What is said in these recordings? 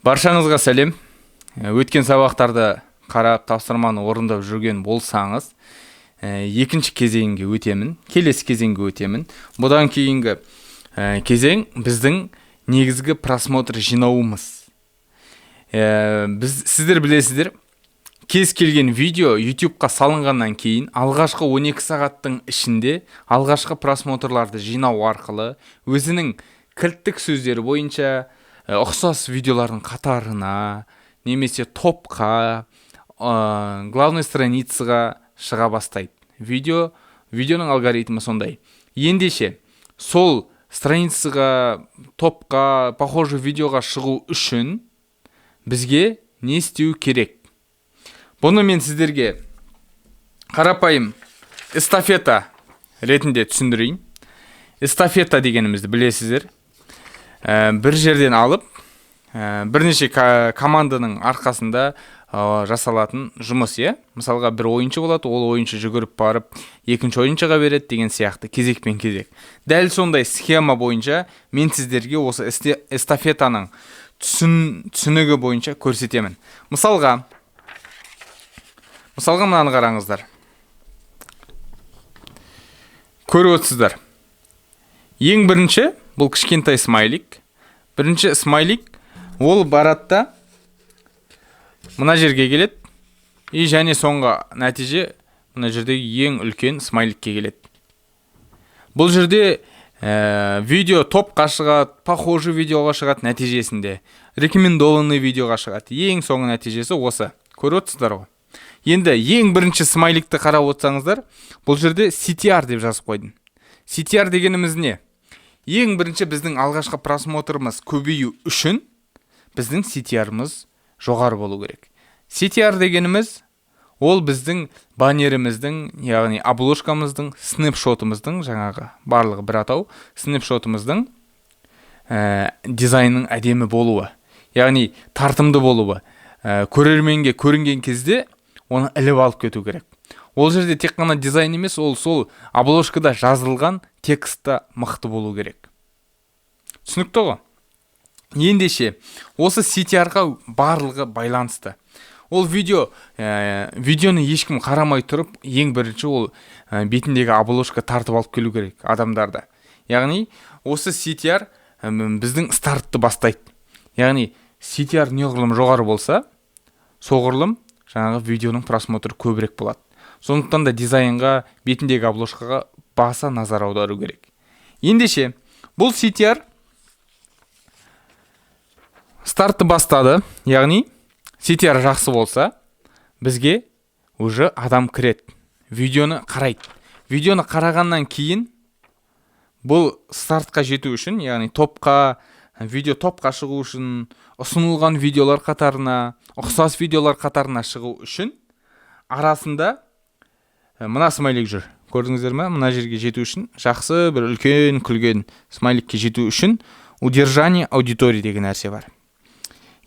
Баршаңызға сәлем. Өткен сабақтарды қарап, тапсырманы орындап жүрген болсаңыз, екінші кезеңге өтемін, келесі кезеңге өтемін. Бұдан кейінгі кезең біздің негізгі просмотр жинауымыз. Біз, сіздер білесіздер, кез келген видео YouTubeқа салынғаннан кейін алғашқы 12 сағаттың ішінде алғашқы просмотрларды жинау арқылы өзінің кілттік сөздері бойынша ұқсас видеолардың қатарына немесе топқа, главный страницаға шыға бастайды. Видеоның алгоритмі сондай. Ендеше, сол страницаға, топқа, похожий видеоға шығу үшін бізге не істеу керек? Бұны мен сіздерге қарапайым эстафета ретінде түсіндірейін. Эстафета дегенімізді білесіздер. Бір жерден алып, бірнеше команданың арқасында жасалатын жұмыс, иә? Мысалға, бір ойыншы болады, ол ойыншы жүгіріп барып екінші ойыншыға береді деген сияқты, кезекпен кезек. Дәл сондай схема бойынша мен сіздерге осы эстафетаның түсінігі бойынша көрсетемін. Мысалға, мынаны қараңыздар. Көріп отырсыздар. Ең бірінші бұл кішкентай смайлик. Бірінші смайлик ол барады да мына жерге келеді. И және соңғы нәтиже мына жердегі ең үлкен смайликке келеді. Бұл жерде видео топқа шығады, похожий видеоға шығады, нәтижесінде рекомендованный видеоға шығады. Ең соңғы нәтижесі осы. Көріп отырсыздар ғой. Енді ең бірінші смайликті қарап отырсаңыздар, бұл жерде CTR деп жазып қойдым. CTR дегеніміз не? Ең бірінші біздің алғашқы просмотрымыз көбею үшін біздің CTR-ымыз жоғары болу керек. CTR дегеніміз ол біздің баннеріміздің, яғни обложкамыздың, снапшотымыздың, жаңағы барлығы бір атау, снапшотымыздың дизайнның әдемі болуы, яғни тартымды болуы. Көрерменге көрінген кезде оны іліп алып кету керек. Ол жерде тек қана дизайн емес, ол сол обложкада жазылған текст та мықты болу керек. Түсінікті ғой? Ендеше, осы CTR-ға барлығы байланысты. Ол видеоны ешкім қарамай тұрып, ең бірінші ол бетіндегі обложка тартып алып келу керек адамдарды. Яғни осы CTR біздің стартты бастайды. Яғни CTR неғұрлым жоғары болса, соғұрлым жаңағы видеоның просмотры көбірек болады. Сондықтан да дизайнға, бетіндегі обложкаға баса назар аудару керек. Ендеше, бұл CTR стартты бастады, яғни CTR жақсы болса, бізге уже адам кіреді, видеоны қарайды. Видеоны қарағаннан кейін бұл стартқа жету үшін, яғни топқа, видео топқа шығу үшін, ұсынылған видеолар қатарына, ұқсас видеолар қатарына шығу үшін арасында мына смайлик жүр. Көрдіңіздер ме? Мына жерге жету үшін, жақсы бір үлкен күлген смайликке жету үшін удержание аудитории деген нәрсе бар.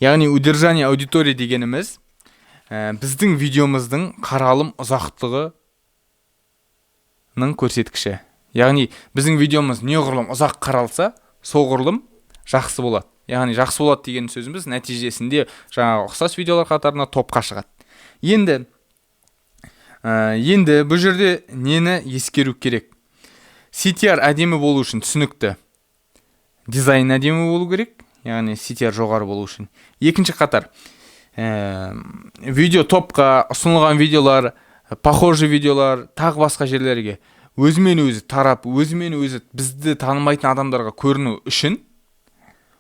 Яғни удержание аудитории дегеніміз біздің видеомыздың қаралым ұзақтығының көрсеткіші. Яғни біздің видеомыз неғұрлым ұзақ қаралса, соғұрлым жақсы болады. Яғни жақсы болады деген сөзіміз нәтижесінде жаңағы ұқсас видеолар қатарына, топқа шығады. Енді бұл жерде нені ескеру керек? CTR әдемі болу үшін, түсінікті, дизайн әдемі болу керек, яғни CTR жоғары болу үшін. Екінші қатар, видео топқа, ұсынылған видеолар, похожий видеолар, тағы басқа жерлерге өзімен өзі тарап, өзімен өзі бізді танымайтын адамдарға көріну үшін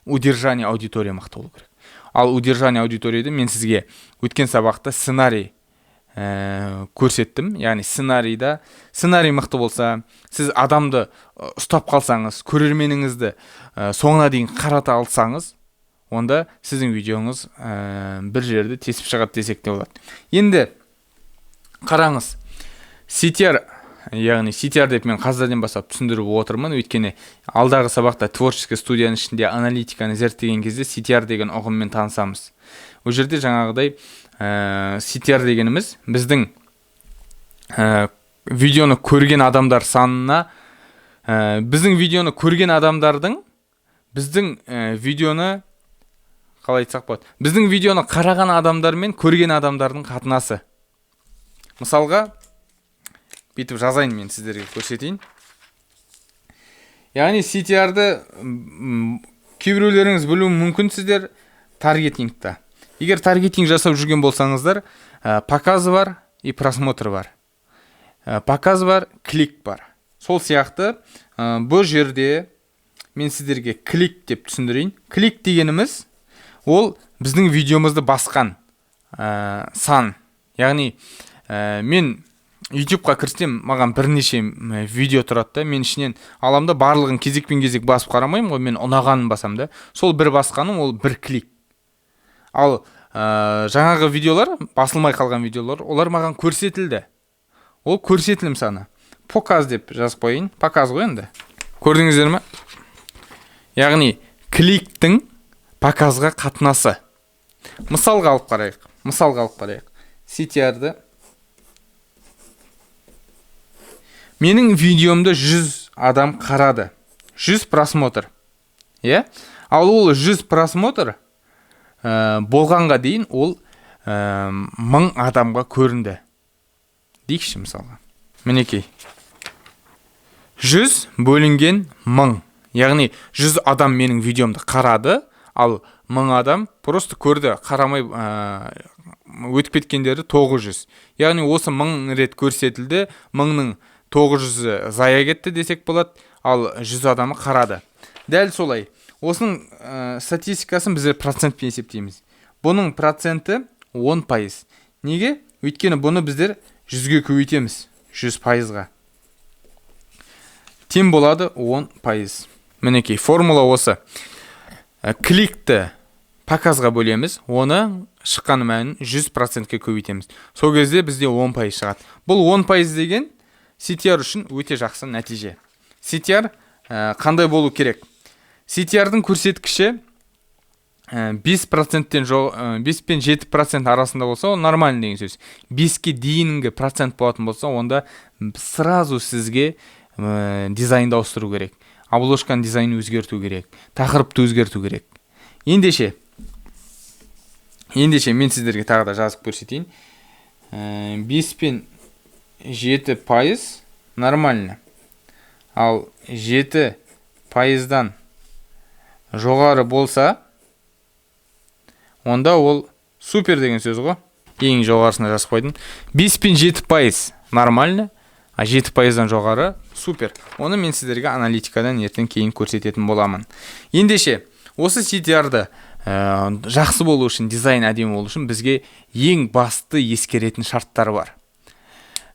удержание аудитория мықты болу керек. Ал удержание аудиторияды мен сізге өткен сабақта сценарий көрсеттім. Яғни сценарий мықты болса, сіз адамды ұстап қалсаңыз, көрерменіңізді соңына дейін қарата алсаңыз, онда сіздің видеоңыз бір жерді тесіп шығады десек те болады. Енді қараңыз, CTR, яғни CTR деп мен қазірден бастап түсіндіріп отырмын, өйткені алдағы сабақта творческий студияның ішінде аналитиканы зерттеген кезде CTR деген ұғыммен танысамыз. Ол жерде жаңағыдай CTR дегеніміз біздің видеоны көрген адамдар санына, біздің видеоны көрген адамдардың біздің видеоны Қалай айтсақ болады, біздің видеоны қараған адамдар мен көрген адамдардың қатынасы. Мысалға, бүйтіп жазайын, мен сіздерге көрсетейін. Яғни CTR-ды кейбіреулеріңіз білуі мүмкін, сіздер таргетингта, егер таргетинг жасап жүрген болсаңыздар, показ бар и просмотр бар, показ бар, клик бар. Сол сияқты бұл жерде мен сіздерге клик деп түсіндірейін. Клик дегеніміз ол біздің видеомызды басқан сан. Яғни мен YouTubeқа кірсем, маған бірнеше видео тұрады да, мен ішінен аламын да, барлығын кезекпен кезек басып қарамаймын ғой, мен ұнағанын басамын да. Сол бір басқаным ол бір клик. Ал жаңағы видеолар, басылмай қалған видеолар, олар маған көрсетілді, ол көрсетілім саны. Показ деп жазып қояйын, показ ғой енді. Көрдіңіздер ме? Яғни кликтің показға қатынасы. Мысалға алып қарайық, мысалға алып қарайық CTR-ды. Менің видеомды 100 адам қарады, 100 просмотр, иә. Ал ол 100 просмотр болғанға дейін ол 1000 адамға көрінді дейікші. Мысалға, мінекей, 100 бөлінген 1000, яғни 100 адам менің видеомды қарады, ал 1000 адам просто көрді, қарамай өтіп кеткендері 900. Яғни осы 1000 рет көрсетілді, 1000-ның 900-і зая кетті десек болады, ал 100 адамы қарады. Дәл солай осының статистикасын біздер процентпен есептейміз. Бұның проценті 10%. Неге? Өйткені бұны біздер 100-ге көбейтеміз, 100%-ға тең болады 10%. Мінекей, формула осы. Кликті показға бөлеміз, оны шыққан мәнін 100%-ке көбейтеміз. Сол кезде бізде 10% шығады. Бұл 10% деген CTR үшін өте жақсы нәтиже. CTR қандай болу керек? CTR-дың көрсеткіші 5%-тен, 5 пен 7% арасында болса, ол нормально деген сөз. 5-ке дейінгі процент болатын болса, онда сразу сізге дизайнды ауыстыру керек, обложканың дизайнын өзгерту керек, тақырыпты өзгерту керек. Ендеше мен сіздерге тағы да жазып көрсетейін. 5 пен 7% нормально, ал 7%-дан жоғары болса, онда ол супер деген сөз ғой. Ең жоғарысына жазып қойдым: 5 пен 7% нормально, а 7%-дан жоғары супер. Оны мен сіздерге аналитикадан ертең кейін көрсететін боламын. Ендеше осы CTR-ды жақсы болу үшін, дизайн әдемі болу үшін бізге ең басты ескеретін шарттар бар.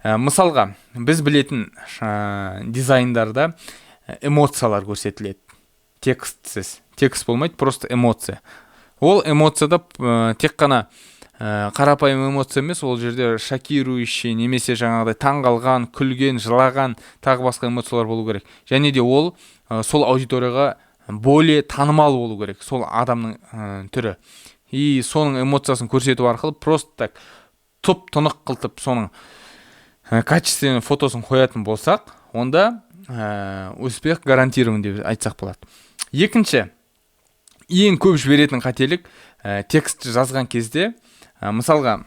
Мысалға, біз білетін дизайндарда эмоциялар көрсетіледі текстсіз, текст болмайды, просто эмоция. Ол эмоцияда тек қана қарапайым эмоция емес, ол жерде шокирующий немесе жаңағыдай таңғалған, күлген, жылаған, тағы басқа эмоциялар болу керек. Және де ол сол аудиторияға более танымал болу керек, сол адамның түрі. И соның эмоциясын көрсету арқылы, просто так тұп тұнық қылтып, соның качественный фотосын қоятын болсақ, онда успех гарантирован деп айтсақ болады. Екінші ең көп жіберетін қателік: текст жазған кезде, мысалға,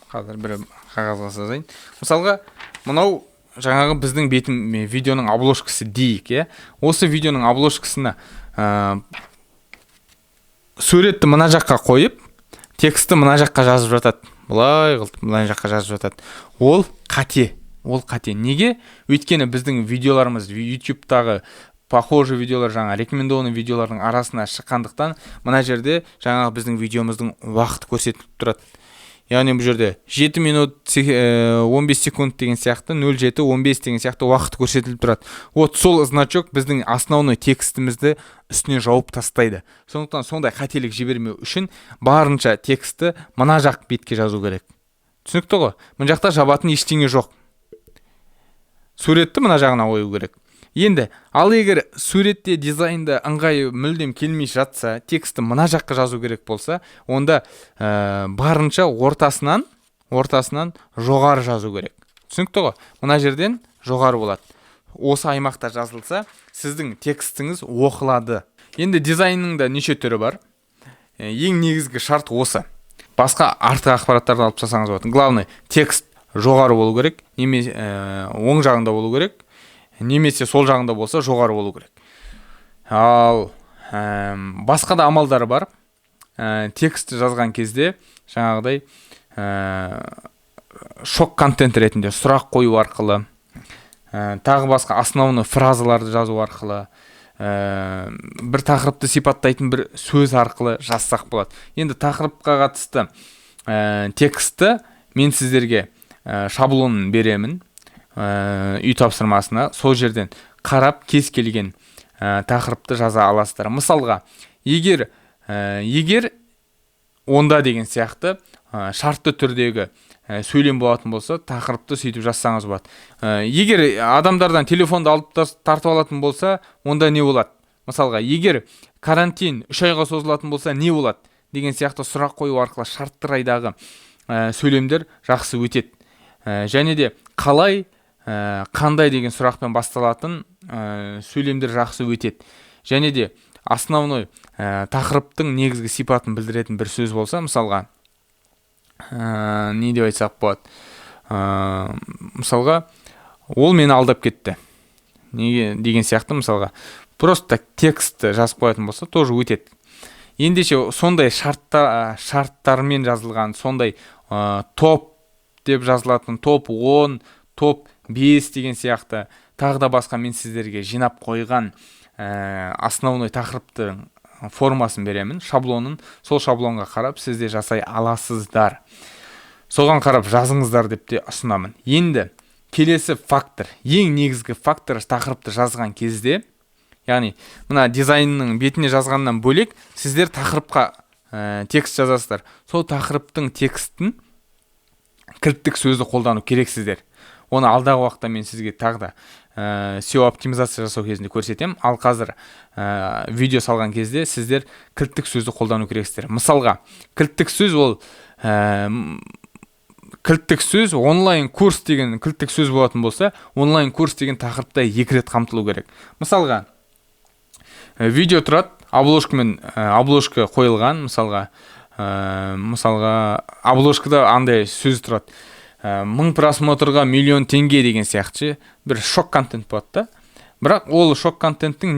қазір бір қағазға жазайын. Мысалға, мынау жаңағы біздің бетім, видеоның обложкасы дейік, иә. Осы видеоның обложкасына суретті мына жаққа қойып, текстті мына жаққа жазып жатады, былай қылып мына жаққа жазып жатады. Ол қате, ол қате. Неге? Өйткені біздің видеоларымыз ютубтағы похожий видеолар, жаңа рекомендованный видеолардың арасына шыққандықтан, мына жерде жаңағы біздің видеомыздың уақыты көрсетіліп тұрады. Яғни бұл жерде 7 минут 15 секунд деген сияқты, 07 15 деген сияқты уақыт көрсетіліп тұрады. Вот сол значок біздің основной текстімізді үстіне жауып тастайды. Сондықтан сондай қателік жібермеу үшін барынша текстті мына жақ бетке жазу керек. Түсінікті ғой? Мына жақта жабатын ештеңе жоқ, суретті мына жағына қою керек. Енді ал егер суретте дизайнда ыңғайы мүлдем келмей жатса, текстті мына жаққа жазу керек болса, онда барынша ортасынан жоғары жазу керек. Түсінікті ғой? Мына жерден жоғары болады. Осы аймақта жазылса, сіздің текстіңіз оқылады. Енді дизайнның да неше түрі бар. Ең негізгі шарт осы. Басқа артық ақпараттарды алып тастасаңыз болады. Главный, текст жоғары болу керек, немесе оң жағында болу керек, немесе сол жағында болса, жоғары болу керек. Ал басқа да амалдары бар. Текстті жазған кезде жаңағыдай шок контент ретінде сұрақ қою арқылы, тағы басқа основной фразаларды жазу арқылы, бір тақырыпты сипаттайтын бір сөз арқылы жазсақ болады. Енді тақырыпқа қатысты текстті мен сіздерге шаблонын беремін үй тапсырмасына. Сол жерден қарап, кез келген тақырыпты жаза аласыздар. Мысалға, егер онда деген сияқты шартты түрдегі сөйлем болатын болса, тақырыпты сөйтіп жазсаңыз болады. Егер адамдардан телефонды алып тартып алатын болса, онда не болады? Мысалға, егер карантин 3 айға созылатын болса, не болады деген сияқты сұрақ қою арқылы шартты райдағы сөйлемдер жақсы өтеді. Және де қалай, қандай деген сұрақпен басталатын сөйлемдер жақсы өтеді. Және де основной тақырыптың негізгі сипатын білдіретін бір сөз болса, мысалға, не деп айтсақ болады? Мысалға, «Ол мені алдап кетті неге» деген сияқты, мысалға, просто текстті жазып қоятын болса, тоже өтеді. Ендеше сондай шарттармен жазылған, сондай топ деп жазылатын, топ 10, топ 5 деген сияқты, тағы да басқа мен сіздерге жинап қойған основной тақырыптың формасын беремін, шаблонын. Сол шаблонға қарап, сіз де жасай аласыздар. Соған қарап жазыңыздар деп те ұсынамын. Енді келесі фактор, ең негізгі фактор тақырыпты жазған кезде, яғни мына дизайнның бетіне жазғаннан бөлек, сіздер тақырыпқа текст жазасыздар. Сол тақырыптың текстін кілттік сөзді қолдану керексіздер. Оны алдағы уақытта мен сізге тағы да SEO оптимизация жасау кезінде көрсетемін. Ал қазір видео салған кезде сіздер кілттік сөзді қолдану керексіздер. Мысалға, кілттік сөз ол кілттік сөз «онлайн курс» деген кілттік сөз болатын болса, «онлайн курс» деген тақырыпта екі рет қамтылу керек. Мысалға, видео тұрады, обложкамен, обложка қойылған. Мысалға, обложкада андай сөз тұрады: 1000 просмотрға миллион теңге деген сияқты ше, бір шок контент болады да. Бірақ ол шок контенттің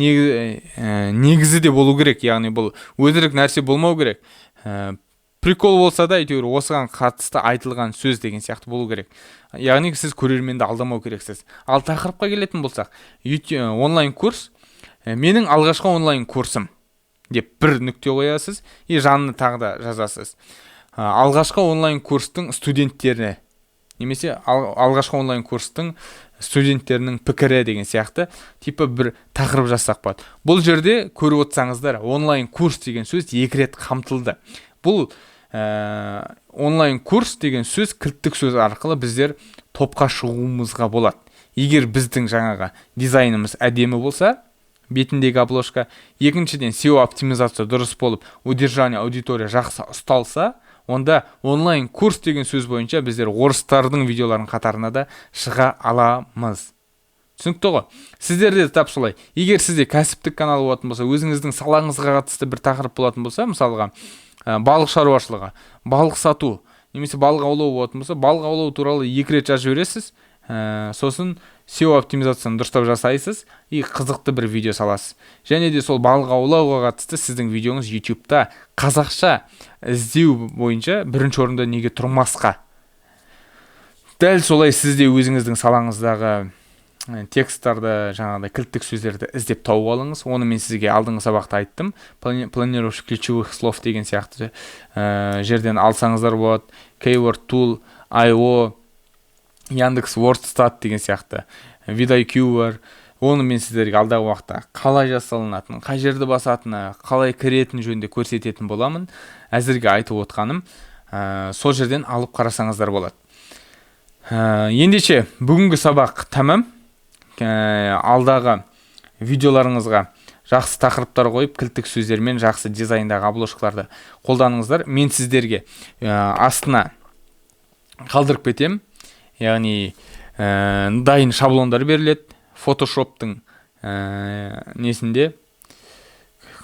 негізі де болу керек, яғни бұл өтірік нәрсе болмау керек. Прикол болса да, әйтеуір осыған қатысты айтылған сөз деген сияқты болу керек. Яғни сіз көрерменді алдамау керексіз. Ал тақырыпқа келетін болсақ, «Онлайн курс, менің алғашқы онлайн курсым» деп бір нүкте қоясыз и жанына тағы да жазасыз: «Алғашқы онлайн курстың студенттері» немесе «Алғашқы онлайн курстың студенттерінің пікірі» деген сияқты типа бір тақырып жазсақ болады. Бұл жерде көріп отырсаңыздар, «онлайн курс» деген сөз екі рет қамтылды. Бұл «онлайн курс» деген сөз кілттік сөз арқылы біздер топқа шығуымызға болады, егер біздің жаңағы дизайнымыз әдемі болса, бетіндегі обложка, екіншіден, SEO оптимизация дұрыс болып, удержание аудитория жақсы ұсталса, онда «онлайн курс» деген сөз бойынша біздер орыстардың видеоларының қатарына да шыға аламыз. Түсінікті ғой? Сіздерде де тап солай. Егер сізде кәсіптік канал болатын болса, өзіңіздің салаңызға қатысты бір тақырып болатын болса, мысалға, балық шаруашылығы, балық сату немесе балық аулау болатын болса, балық аулау туралы екі рет жазып жібересіз. Сосын SEO оптимизацияны дұрыстап жасайсыз и қызықты бір видео саласыз. Және де сол балық аулауға қатысты сіздің видеоңыз YouTube'та қазақша іздеу бойынша бірінші орында неге тұрмасқа? Дәл солай сіз де өзіңіздің салаңыздағы тексттарды, жаңағыдай кілттік сөздерді іздеп тауып алыңыз. Оны мен сізге алдыңғы сабақта айттым. Планировщик ключевых слов деген сияқты жерден алсаңыздар болады, Keyword Tool io, Яндекс Вордстат деген сияқты, vidIQ бар. Оны мен сіздерге алдағы уақытта қалай жасалынатынын, қай жерді басатыны, қалай кіретіні жөнінде көрсететін боламын. Әзірге айтып отқаным, сол жерден алып қарасаңыздар болады. Ендеше бүгінгі сабақ тәмам. Алдағы видеоларыңызға жақсы тақырыптар қойып, кілттік сөздермен жақсы дизайндағы обложкаларды қолданыңыздар. Мен сіздерге астына қалдырып кетемін, яғни дайын шаблондар беріледі фотошоптың несінде.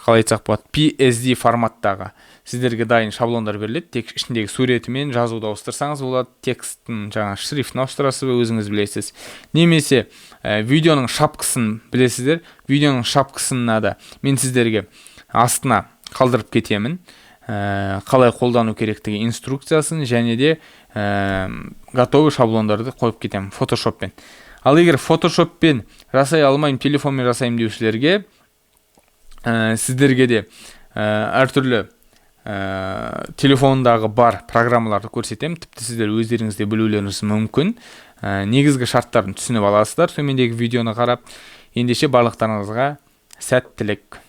Қалай айтсақ болады, PSD форматтағы сіздерге дайын шаблондар беріледі. Тек ішіндегі суретімен жазуды ауыстырсаңыз болады, тексттің жаңа шрифтін ауыстырасыз ба, өзіңіз білесіз. Немесе видеоның шапкасын білесіздер. Видеоның шапкасына да мен сіздерге астына қалдырып кетемін қалай қолдану керектігі инструкциясын және де готовый шаблондарды қойып кетемін Фотошоппен. Ал егер Фотошоппен жасай алмаймын, телефонмен жасаймын деушілерге, сіздерге де әртүрлі телефондағы бар программаларды көрсетемін. Тіпті сіздер өздеріңіз де білулеріңіз мүмкін. Негізгі шарттарын түсініп аласыздар төмендегі видеоны қарап. Ендеше, барлықтарыңызға сәттілік!